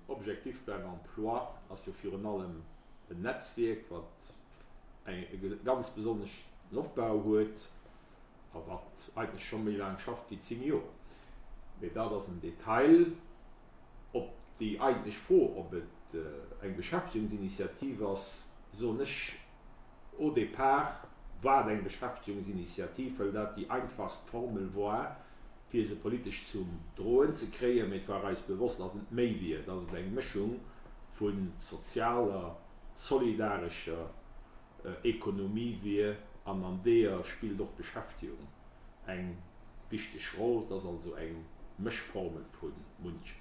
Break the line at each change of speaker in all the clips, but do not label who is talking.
Objectif plein emploi ass jo virun allem en Netzwierk, wat e ganz besonneschen Opbau huet a wat eigentlech scho méi laang schafft wéi 10 Joer. Mee dat ass en Detail. Op déi eigentlech Fro, ob et eng Beschäftegungsinitiativ ass, soen ech, Au départ war et eng Beschäftegungsinitiativ, well dat déi einfachst Formel war, fir se politesch zum Droen ze kréien. Mee et war eis bewosst, dass et méi wier, dass et eng Mëschung vu sozialer, solidarescher Ekonomie wier. An an deeër spillt och d'Beschäftegung eng wichteg Roll. Et ass also eng Mëschformel vu munchem.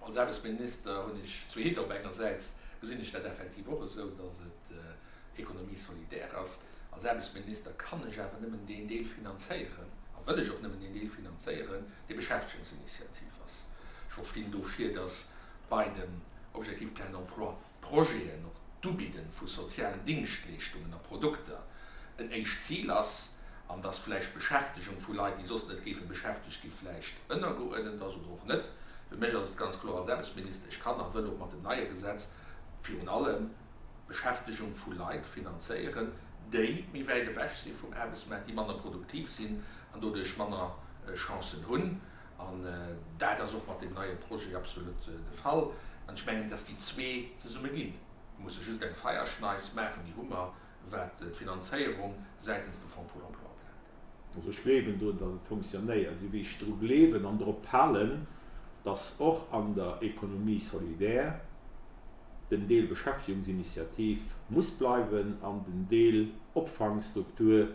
Als Aarbechtsminister hunn ech zwee Hitt. Op engersäits gesinn ech dat effektiv och esou, dass et Économie solidaire ass. Als Aarbechtsminister kann ech awer nëmmen deen Deel finanzéieren a wëll ech och nëmmen deen Deel finanzéieren, dee Beschäftegungsinitiativ ass. Ech verstinn dofir, dass bei dem Objectif plein emploi Projeten, och d'Ubidde vu sozialen Dingschtleeschtungen a Produkter en éischt Zil ass an dass vläicht d'Beschäftegung vu Leit, déi soss net géife beschäftegt gi vläicht ënnergeuerdent ass oder och net. Fir mech ass et ganz kloer als Aarbechtsminister, ech kann a wëll och mat dem neie Gesetz virun allem d'Beschäftegung vu Leit finanzéieren, déi méi wäit ewech si vum Aarbechtsmaart, déi manner produktiv sinn an doduerch manner Chancen hunn. An dat ass och mat deem neie Projet absolut de Fall. An ech mengen, dass déi zwee zesumme ginn. Mir musse just eng Feierschneis maachen, déi hu mer, wat d'Finanzéierung säitens dem Fonds pour l'emploi ubelaangt.
Also ech gleewen drun, dass et fonctionnéiert, esou wéi ech dru gleewen an drop halen, dass och an der Économie solidaire den Deel Beschäftigungsinitiativ muss bleiwen an den Deel Opfangstruktur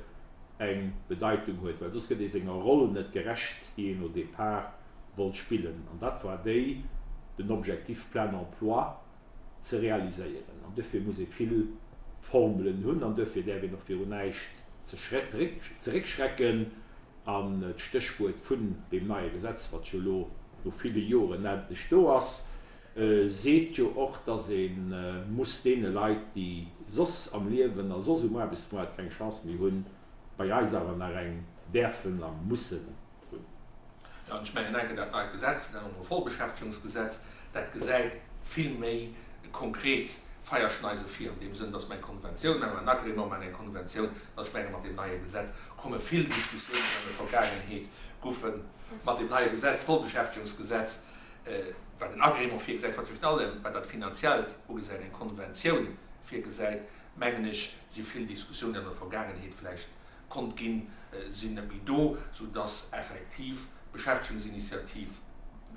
eng Bedeitung huet, well soss gëtt ee senger Roll net gerecht, déi een au départ wollt spillen, an dat war déi, den Objectif plein emploi ze realiséieren. An duerfir muss ee vill Formelen hunn an duerfir däerf een och virun näischt zeréckschrecken. An d'Stéchwuert vun deem neie Gesetz, wat jo elo no ville Joren endlech do ass, seet jo och, dass ee muss deene Leit, déi soss am Liewen a soss um Aarbechtsmoart keng Chance méi hunn, bei eis awer nach eng däerfen a mussen hunn.
Jo, an ech mengen enke dat neit Gesetz, nennen mer emol Vollbeschäftegungsgesetz, dat gesäit vill méi konkret Feierschneise vir, an deem Sënn, dass mer eng Konventioun maachen, en Agrément maachen, eng Konventioun, dass ech menge mat deem neie Gesetz komme vill Diskussiounen, déi an der Vergaangenheet goufen, mat deem neie Gesetz, Vollbeschäftegungsgesetz, wat en Agrément virgesäit, wat virun allem, wat dat Finanziellt ugesäit, eng Konventioun virgesäit, mengen ech, si vill Diskussiounen, déi an der Vergaangenheet vläicht konnt ginn, sinn net méi do, soudass effektiv d'Beschäftegungsinitiativ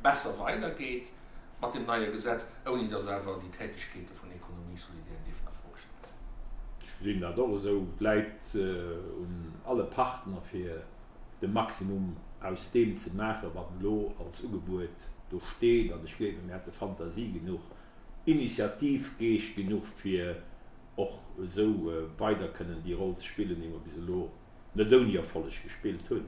besser weidergeet mat deem neie Gesetz, ouni dass awer déi Tätigkeete vun Économie solidaire dierfen a Fro gestallt sinn.
Ech gesinn dat och esou. Et läit un alle Partner, fir de Maximum aus deem ze maachen, wat elo als Ugebuet do steet. An ech gleewen, mir hätte Fantasie genuch, Initiativgeescht genuch, fir och esou weider kënnen déi Roll ze spillen, déi mer bis elo net ouni Erfolleg gespillt hunn.